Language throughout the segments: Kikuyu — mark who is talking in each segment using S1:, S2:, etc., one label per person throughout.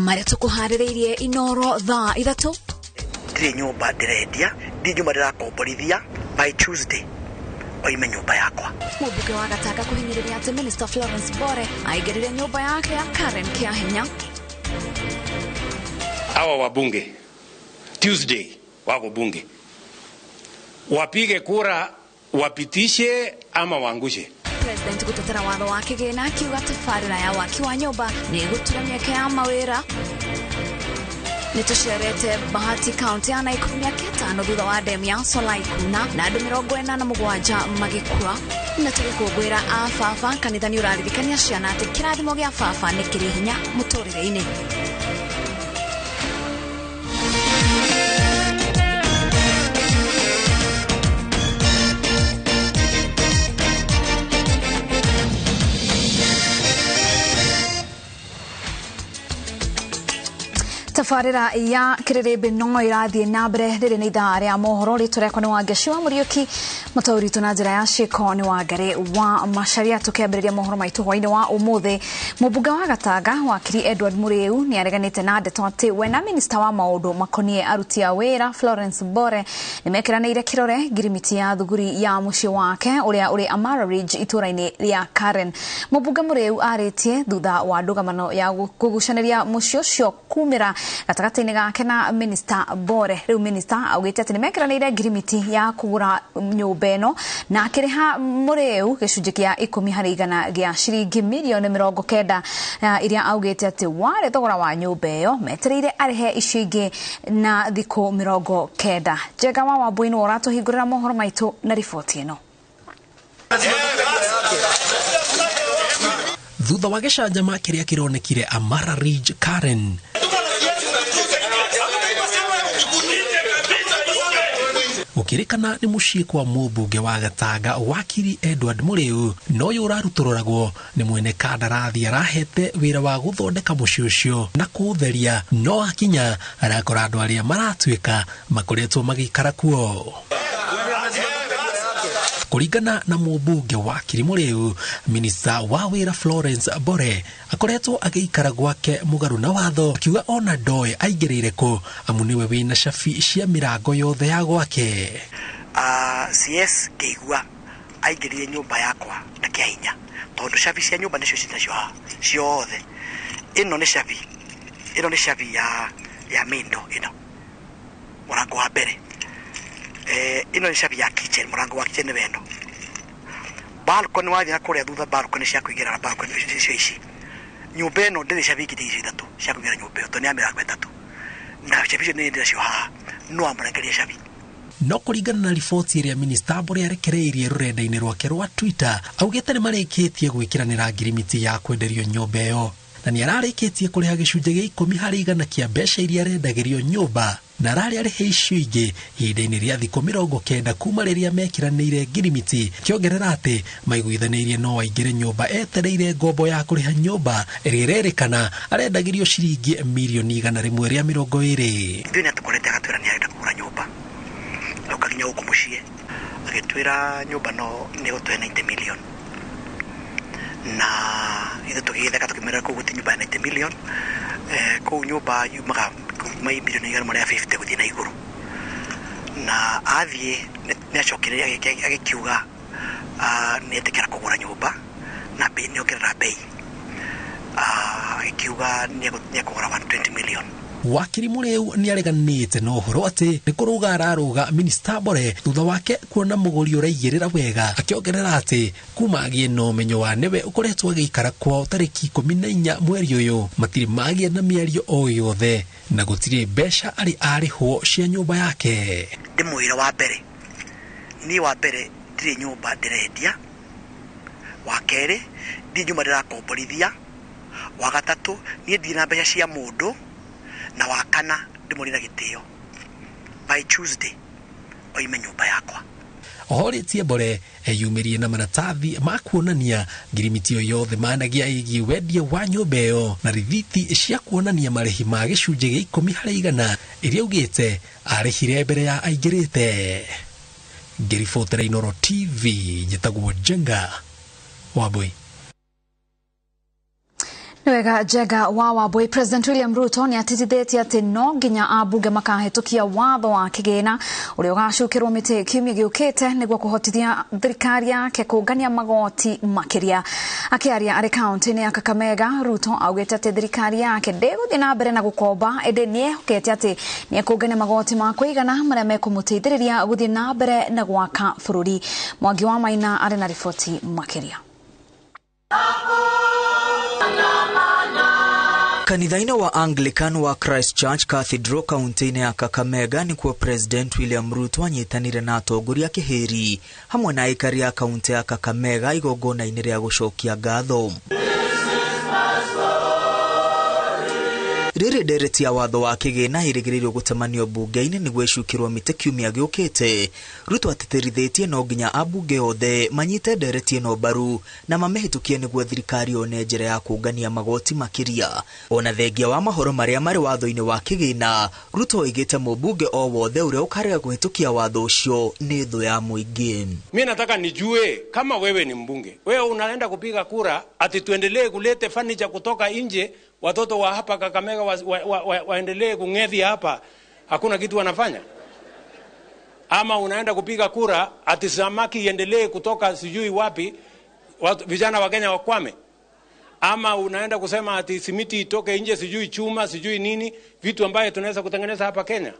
S1: Marĩa tũkũharĩrĩirie Inoro thaa 3.
S2: Ndirĩ nyũmba ndĩrendia, ndirĩ nyũmba ndĩrakomborithia, by Tuesday oime nyũmba yakwa.
S1: Mũmbunge wa Gatanga kũhinyĩrĩria atĩ Minister Florence Bore aingĩrire nyũmba yake ya Karen kĩa hinya.
S3: Hawa wabunge Tuesday wako bunge, wapige kura wapitishe ama waangushe.
S1: President gũtetera watho wa kĩgĩna akiuga tabarĩra ya waki wa nyũmba nĩ ĩgũtura mĩeke ya mawĩra. Nĩ tũcerete Bahati kaunti ya Nakuru mĩaka 5 thutha wa demu ya Solai kuna na andũ 47 magĩkua. Na tũgĩkũngũĩra a baba, kanitha nĩ ũraririkania ciana atĩ kĩrathimo gĩa baba nĩ kĩrĩ hinya mũtũrĩre-inĩ. Tabarĩra ya kĩrĩrĩmbĩ no ĩrathiĩ na mbere. Rĩrĩ nĩ ithaa rĩa mohoro, rĩtwa rĩakwa nĩ Wangeci wa Mũriũki, mũtaũri witũ na njĩra ya ciĩko nĩ Wangari wa Macharia. Tũkĩambĩrĩria mohoro maitũ hwaĩ-inĩ wa ũmũthĩ, mũmbunge wa Gatanga wakiri Edward Mũrĩu nĩ areganĩte na ndeto atĩ we na minista wa maũndũ makoniĩ aruti a wĩra Florence Bore nĩ mekĩranĩire kĩrore ngirimiti ya thuguri ya mũciĩ wake ũrĩa ũrĩ Amara Ridge itũũra-inĩ rĩa Karen. Mũmbunge Mũrĩu arĩtie thutha wa ndũgamano ya kũgucanĩria mũciĩ ũcio kumĩra gatagatĩ-inĩ gake na Minister Bore. Rĩu minister augĩte atĩ nĩ mekĩranĩire ngirimiti ya kũgũra nyũmba ĩno na akĩrĩha Mũrĩu gĩcunjĩ kĩa 10 harĩ igana gĩa ciringi mirioni 90 iria augĩte atĩ warĩ thogora wa nyũmba ĩyo, metereire arĩhe icio ingĩ na thikũ 90. Njenga wa Wambui nĩwe ũratũhingũrĩra mohoro maitũ na riboti ĩno.
S4: Thutha wa gĩcanjama kĩrĩa kĩronekire Amara Ridge Karen, gũkĩrĩkana nĩ mũciĩ kwa mũmbunge wa Gatanga wakiri Edward Mũrĩu, no ũyũ ũrarutũrũragwo nĩ mwene kandarathi arahete wĩra wa gũthondeka mũciĩ ũcio na kũũtheria, no akinya arakora andũ arĩa maratuĩka makoretwo magĩikara kuo. Kũringana na mũmbunge wakiri Mũrĩu, minista wa wĩra Florence Bore akoretwo agĩikara gwake mũgarũ na watho, akiuga ona ndoĩ aingĩrĩire kũ amu nĩwe wĩna cabi cia mĩrango yothe ya gwake.
S2: CS ngĩigua aingĩrire nyũmba yakwa na kĩa hinya, tondũ cabi cia nyũmba nĩcio cinacio haha ciothe. Ĩno nĩ cabi, ĩno nĩ cabi ya main door, ĩno mũrango wa mbere. Ĩno nĩ cabi ya kitchen, mũrango wa kitchen nĩwe ĩno. Balcony wathiĩ na kũrĩa thutha, balcony cia kũingĩra na balcony icio ici. Nyũmba ĩno ndĩrĩ cabi ingĩ icio ithatũ cia kũingĩra nyũmba ĩyo, tondũ nĩ ya mĩrango ĩtatũ, na cabi icio nĩ ndĩracio haha, no amũrengerie cabi.
S4: No kũringana na riboti ĩrĩa minista Bore arekereirie rũrenda-inĩ rwake rwa Twitter, augĩte nĩ marĩkĩtie gwĩkĩranĩra ngirimiti ya kwenderio nyũmba ĩyo, na nĩ ararĩkĩtie kũrĩha gĩcunjĩ gĩa 10 harĩ igana kĩa mbeca iria arendagĩrio nyũmba, na ararĩ arĩhe icio ingĩ ihinda-inĩ rĩa thikũ 90 kuma rĩrĩa mekĩranĩire ngirimiti, kĩongerera atĩ maiguithanĩirie no aingĩre nyũmba etereire ngombo ya kũrĩha nyũmba ĩrĩa ĩrerĩkana arendagĩrio ciringi mirioni 120.
S2: Ithuĩ nĩ atũkorete agatwĩra nĩ arenda kũgũra nyũmba, oka nginya gũkũ mũciĩ agĩtwĩra nyũmba no nĩ gũtũhe 90 million, na ithuĩ tũgĩgĩtheka tũkĩmwĩra kũu gũtirĩ nyũmba ya 90 million, kũu nyũmba yumaga kuma mirioni 150 gũthiĩ na igũrũ. Na athiĩ nĩ acokire agĩkiuga nĩ etĩkĩra kũgũra nyũmba na bei nĩ ongerera bei, agĩkiuga nĩ ekũgũra 120 million.
S4: Wakiri Mũrĩu nĩ areganĩte na ũhoro atĩ nĩ kũrũga ararũga minista Bore thutha wake kuona mũgũri ũraigĩrĩra wega, akĩongerera atĩ kuma agĩe na ũmenyo wa nĩwe ũkoretwo agĩikara kwao tarĩki 14 mweri ũyũ, matirĩ magĩa na mĩario o yothe na gũtirĩ mbeca arĩ arĩhwo cia nyũmba yake.
S2: Ndĩmwĩre wa mbere, niĩ wa mbere ndirĩ nyũmba ndĩrendia, wa kerĩ ndirĩ nyũmba ndĩrakomborithia, wa gatatũ niĩ ndirĩ na mbeca cia mũndũ, na wa kana ndĩmũrĩ na gĩtĩo, by Tuesday oime nyũmba yakwa.
S4: Ohorĩtie Bore eyumĩrie na maratathi ma kuonania ngirimiti ĩyo yothe managia ĩgiĩ wendia wa nyũmba ĩyo na rithiti cia kuonania marĩhi ma gĩcunjĩ gĩa 10 harĩ igana iria augĩte arĩhire mbere ya aingĩrĩte. Ngĩribotera Inoro TV, njĩtagwo Njenga Wambui.
S1: Nĩwega Njenga wa Wambui. President William Ruto nĩ atĩtithĩtie atĩ no nginya ambunge makahĩtũkia watho wa kĩgĩna ũrĩa ũgacukĩrwo mĩtĩ kiumia gĩũkĩte nĩguo kũhotithia thirikari yake kũngania magoti makĩria. Akĩaria arĩ kaunti-inĩ ya Kakamega, Ruto augĩte atĩ thirikari yake ndĩgũthiĩ na mbere na gũkomba, ĩndĩ nĩehokete atĩ nĩekũngania magoti ma kũigana marĩa mekũmũteithĩrĩria gũthiĩ na mbere na gwaka bũrũri. Mwangi wa Maina arĩ na riboti makĩria.
S5: Kanitha-inĩ wa Anglican wa Christ Church Cathedral kaunti-inĩ ya Kakamega nĩkuo President William Ruto anyitanire na atongoria kĩhĩri hamwe na aikari a kaunti ya Kakamega igongona-inĩ rĩa gũcokia ngatho. Rĩrĩ ndereti ya watho wa kĩgĩna ĩrĩgĩrĩirwo gũtemanio mbunge-inĩ nĩguo ĩcukĩrwo mĩtĩ kiumia gĩũkĩte. Ruto atĩtĩrithĩtie no nginya ambunge othe manyite ndereti ĩno mbaru na mamĩhĩtũkie nĩguo thirikari yone njĩra ya kũngania magoti makĩria. Ona thengia wa mahoro marĩa marĩ watho-inĩ wa kĩgĩna, Ruto oigĩte mũmbunge o wothe ũrĩa ũkarega kũhĩtũkia watho ũcio nĩ thũ ya mũingĩ.
S3: Mimi nataka nijue kama wewe ni mbunge, wewe unaenda kupiga kura ati tuendelee kulete furniture kutoka nje, watoto wa hapa Kakamega waendelee kung'ethi hapa, hakuna kitu wanafanya? Ama unaenda kupiga kura ati samaki iendelee kutoka sijui wapi, vijana wa Kenya wakwame? Ama unaenda kusema ati simiti itoke nje, sijui chuma, sijui nini, vitu ambaye tunaweza kutengeneza hapa Kenya?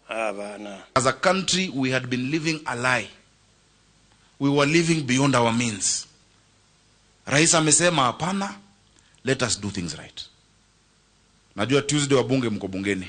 S3: Bana.
S6: As a country we had been living a lie. We were living beyond our means. Rais amesema hapana, let us do things right. Najua Tuesday wabunge mko bungeni.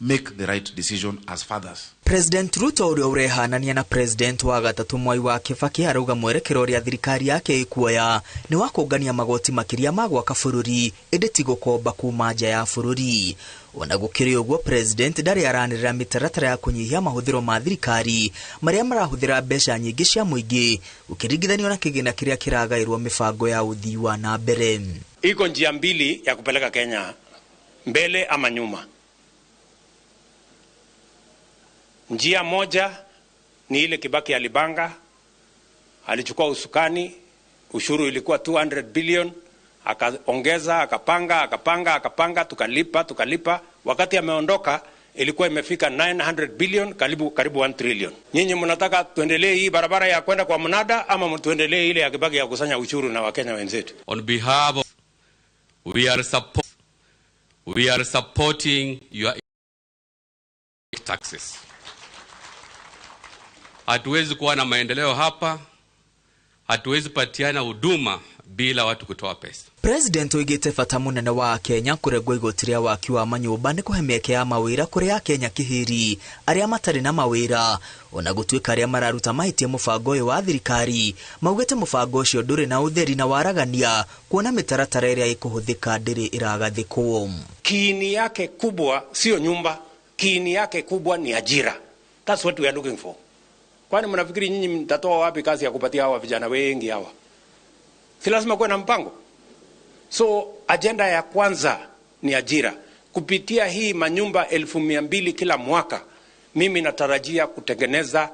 S6: Make the right decision as fathers.
S5: President Ruto ũrĩa ũrehanania na President wa gatatũ Mwai wa Kibaki arauga mwerekero ũrĩa thirikari yake ĩkuoya nĩ wa kũngania magoti makĩria ma gwaka bũrũri ĩndĩ ti gũkomba kuma nja ya bũrũri. Ona gũkĩrĩ ũguo, President ndarĩ aranĩrĩra mĩtaratara ya kũnyihia mahũthĩro ma thirikari marĩa marahũthĩra mbeca nyingĩ cia mũingĩ ũkĩringithanio na kĩgĩna kĩrĩa kĩragaĩrwo mĩbango ya ũthii wa na mbere.
S3: Iko njia mbili ya kupeleka Kenya mbele ama nyuma. Njia moja ni ile Kibaki alibanga, alichukua usukani, ushuru ilikuwa 200 billion, akaongeza, akapanga, akapanga, akapanga, tukalipa, tukalipa. Wakati ameondoka ilikuwa imefika 900 billion, karibu 1 trillion. Nyinyi mnataka tuendelee hii barabara ya kwenda kwa mnada ama tuendelee ile ya Kibaki ya kusanya ushuru na Wakenya wenzetu?
S7: On behalf of we are supporting your taxes. Hatuwezi kuwa na maendeleo hapa, hatuwezi patiana huduma bila watu kutoa pesa.
S5: President oigĩte bata mũnene wa Kenya kũregwo igoti rĩa waki wa manyũmba nĩ kũhe mĩeke ya mawĩra kũrĩ Akenya kĩhĩri arĩa matarĩ na mawĩra. Ona gũtuĩka arĩa mararuta mahĩtia mũbango ũyũ wa thirikari maugĩte mũbango ũcio ndũrĩ na ũtheri na waragania kuona mĩtaratara ĩrĩa ĩkũhũthĩka ndĩrĩ ĩragathĩkwo.
S3: Kiini yake kubwa sio nyumba, kiini yake kubwa ni ajira. That's what we are looking for. Kwani mnafikiri nyinyi mtatoa wapi kazi ya kupatia hawa vijana wengi hawa? Si lazima kuwe na mpango. So agenda ya kwanza ni ajira. Kupitia hii manyumba 200,000 kila mwaka, mimi natarajia kutengeneza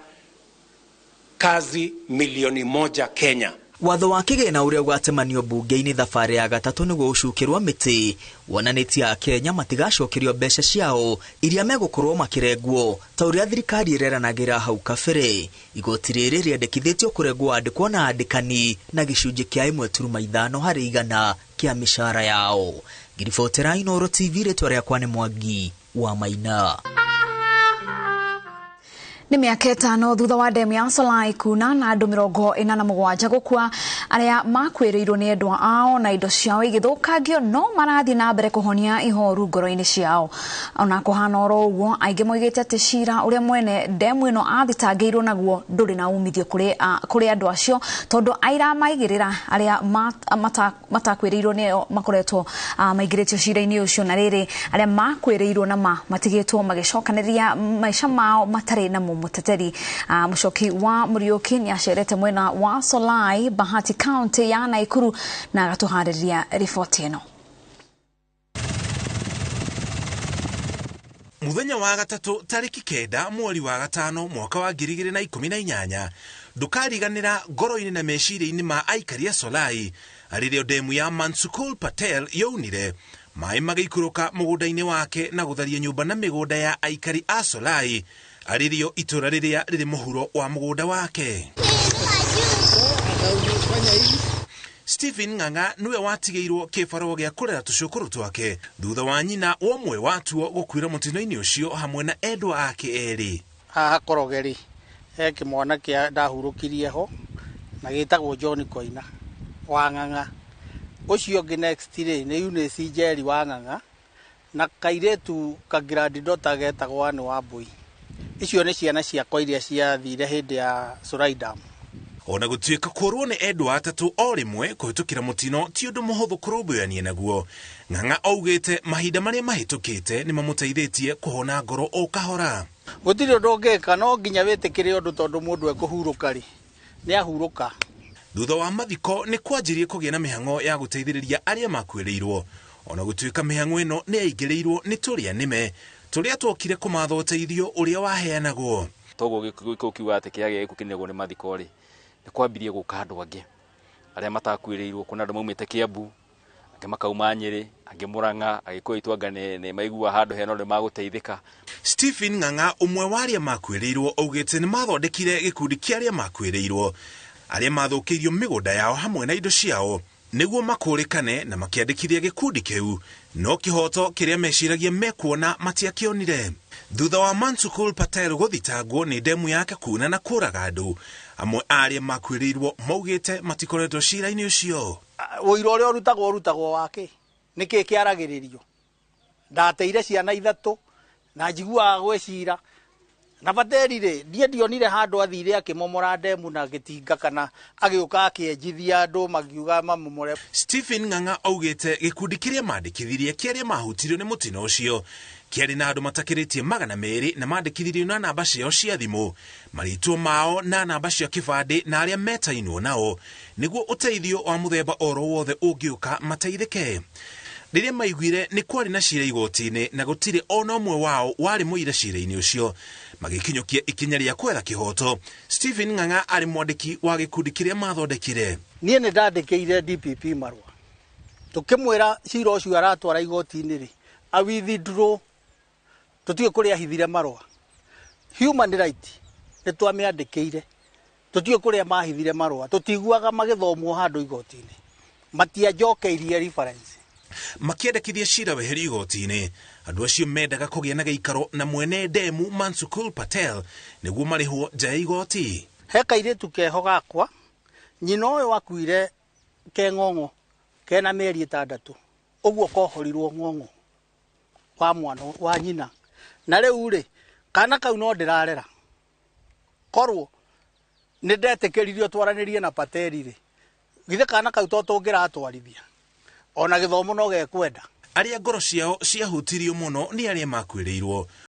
S3: kazi 1,000,000 Kenya.
S5: Watho wa kĩgĩna ũrĩa ũgatemanio bunge-inĩ thabarĩ ya gatatũ nĩguo ũcukĩrwo mĩtĩ wonanĩtie Akenya matigacokerio mbeca ciao iria megũkorwo makĩrengwo ta ũrĩa thirikari ĩreranagĩra hau kabere. Igoti rĩrĩ rĩendekithĩtio kũrengwo andĩkwo na andĩkani na gĩcunjĩ kĩa 1.5 harĩ igana kĩa mĩcara yao. Ngiribotera Inooro TV, rĩtwa rĩakwa nĩ Mwangi wa Maina.
S1: Nĩ mĩaka 5 thutha wa demu ya Solai kuna na andũ 47 gũkua arĩa makuĩrĩirwo nĩ endwa ao na indo ciao igĩthũkangio no marathiĩ na mbere kũhonia ihoru ngoro-inĩ ciao. Ona kũhana oro ũguo, aingĩ moigĩte atĩ cira ũrĩa mwene demu ĩno athitangĩirwo naguo ndũrĩ na umithio kũrĩ andũ acio tondũ aira maigĩrĩra arĩa matakuĩrĩirwo nĩo makoretwo maingĩrĩtio cira-inĩ ũcio, na rĩrĩ arĩa makuĩrĩirwo na matigĩtwo magĩcokanĩria maica mao matarĩ na mũteteri. Mũcoki wa Mũriũki nĩ acerete mwena wa Solai, Bahati County ya Nakuru na agatuharĩria riboti ĩno.
S8: Muthenya wa gatatũ tarĩki 9 mweri wa 5 mwaka wa 2018 ndũkariganĩra ngoro-inĩ na meciria-inĩ ma aikari a Solai Rĩrĩa ndemu ya Mansukul Patel yaunire, maĩ magĩikũrũka mũgũnda-inĩ wake na gũtharia nyũmba na mĩgũnda ya aikari a Solai, arĩrĩo itũra rĩrĩa rĩrĩ mũhuro wa mũgũnda wake. Stephen Ng'ang'a nĩwe watigĩirwo kĩbarũa gĩa kũrera tũcũkũrũ twake thutha wa nyina wa ũmwe watuo gũkuĩra mũtino-inĩ ũcio hamwe na endwa ake erĩ.
S9: Haha Koroge rĩ, he kĩmwana kĩa ndahurũkirie ho na gĩtagwo John Koina wa Ng'ang'a. Ũcio ũngĩ next rĩ nĩ Eunice Njeri wa Ng'ang'a na kairĩtu ka granddaughter getagwo Anne Wambui. Icio nĩ ciana ciakwa iria ciathire hĩndĩ ya Solai Dam.
S8: Ona gũtuĩka kũrwo nĩ endwa atatũ o rĩmwe kũhĩtũkĩra mũtino ti ũndũ mũhũthũ kũrũmbũyania naguo, Ng'ang'a augĩte mahinda marĩa mahĩtũkĩte nĩ mamũteithĩtie kũhona ngoro o kahora.
S9: Gũtirĩ ũndũ ũngĩka, no nginya wĩtĩkĩre ũndũ tondũ mũndũ ekũhurũka rĩ, nĩ ahurũka.
S8: Thutha wa mathiko nĩ kwanjirie kũgĩa na mĩhang'o ya gũteithĩrĩria arĩa makuĩrĩirwo. Ona gũtuĩka mĩhang'o ĩno nĩ yaingĩrĩirwo nĩ tũrĩa nĩme tũrĩa twokire kũmatha ũteithio ũrĩa waheanagwo.
S10: Toguo gĩkũyũ kiuga atĩ kĩrĩa gĩgũkũ kĩnegwo nĩ mathiko rĩ, nĩ kwambirie gũka andũ angĩ arĩa matakuĩrĩirwo. Kuna andũ maumĩte Kiambu, angĩ makauma Nyĩrĩ, angĩ Mũrang'a, Agĩkũyũ aitũ anga nĩ maigua handũ hena ũndũ magũteithĩka.
S8: Stephen Ng'ang'a, ũmwe wa arĩa makuĩrĩirwo, augĩte nĩ mathondekire gĩkundi kĩa arĩa makuĩrĩirwo, arĩa mathũkĩirio mĩgũnda yao hamwe na indo ciao nĩguo makũrĩkane, na makĩandĩkithia gĩkundi kĩu, no kĩhoto kĩrĩa meciragia mekuona matiakĩonire. Thutha wa Mansukul Patel gũthitangwo nĩ ndemu yake kuna na kũraga andũ, amwe a arĩa makuĩrĩirwo maugĩte matikoretwo cira-inĩ ũcio.
S9: Ũira ũrĩa ũrutagwo ũrutagwo wake nĩkĩ kĩaragĩrĩrio? Ndateire ciana ithatũ na njiguaga gwĩcira na Bateri rĩ, ndiĩ ndionire handũ athire akĩmomora ndemu na gĩtinga kana agĩũka akĩenjithia andũ makiuga mamomore.
S8: Stephen Ng'ang'a augĩte gĩkundi kĩrĩa mandĩkithirie kĩa arĩa mahutirio nĩ mũtino ũcio kĩarĩ na andũ matakĩrĩtie 200 na mandĩkithirio na namba ciao cia thimũ, marĩtwa mao na namba cia kĩbandĩ na arĩa metainwo nao nĩguo ũteithio wa mũthemba oro wothe ũngĩũka mateithĩke. Rĩrĩa maiguire nĩ kwarĩ na cira igoti-inĩ na gũtirĩ ona ũmwe wao warĩ mũira cira-inĩ ũcio, magĩkinyũkia ikinya rĩa kwetha kĩhoto. Stephen Ng'ang'a arĩ mwandĩki wa gĩkundi kĩrĩa mathondekire.
S9: Niĩ nĩ ndandĩkĩire DPP marũa tũkĩmwĩra cira ũcio aratwara igoti-inĩ rĩ, a withdraw, tũtiũĩ kũrĩa ahithire marũa. Human right nĩ twamĩandĩkĩire, tũtiũĩ kũrĩa mahithire marũa, tũtiguaga magĩthomwo handũ igoti-inĩ, matianjokeirie reference.
S8: Makĩendekithia cira weherio igoti-inĩ, andũ acio mendaga kũgĩa na gĩikaro na mwene ndemu Mansukul Patel nĩguo marĩhwo nja ya igoti.
S9: He kairĩtu keho gakwa, nyina ũyũ akuire ke ng'ong'o kena mĩeri 6, ũguo kohorirwo ng'ong'o wa mwana wa nyina, na rĩu rĩ kana kau no ndĩrarera. Korwo nĩ ndetĩkĩririo twaranĩrie na Pateri rĩ, githĩ kana kau to tũngĩratwarithia ona gĩthomo no gekwenda.
S8: Arĩa ngoro ciao ciahutirio mũno nĩ arĩa makuĩrĩirwo.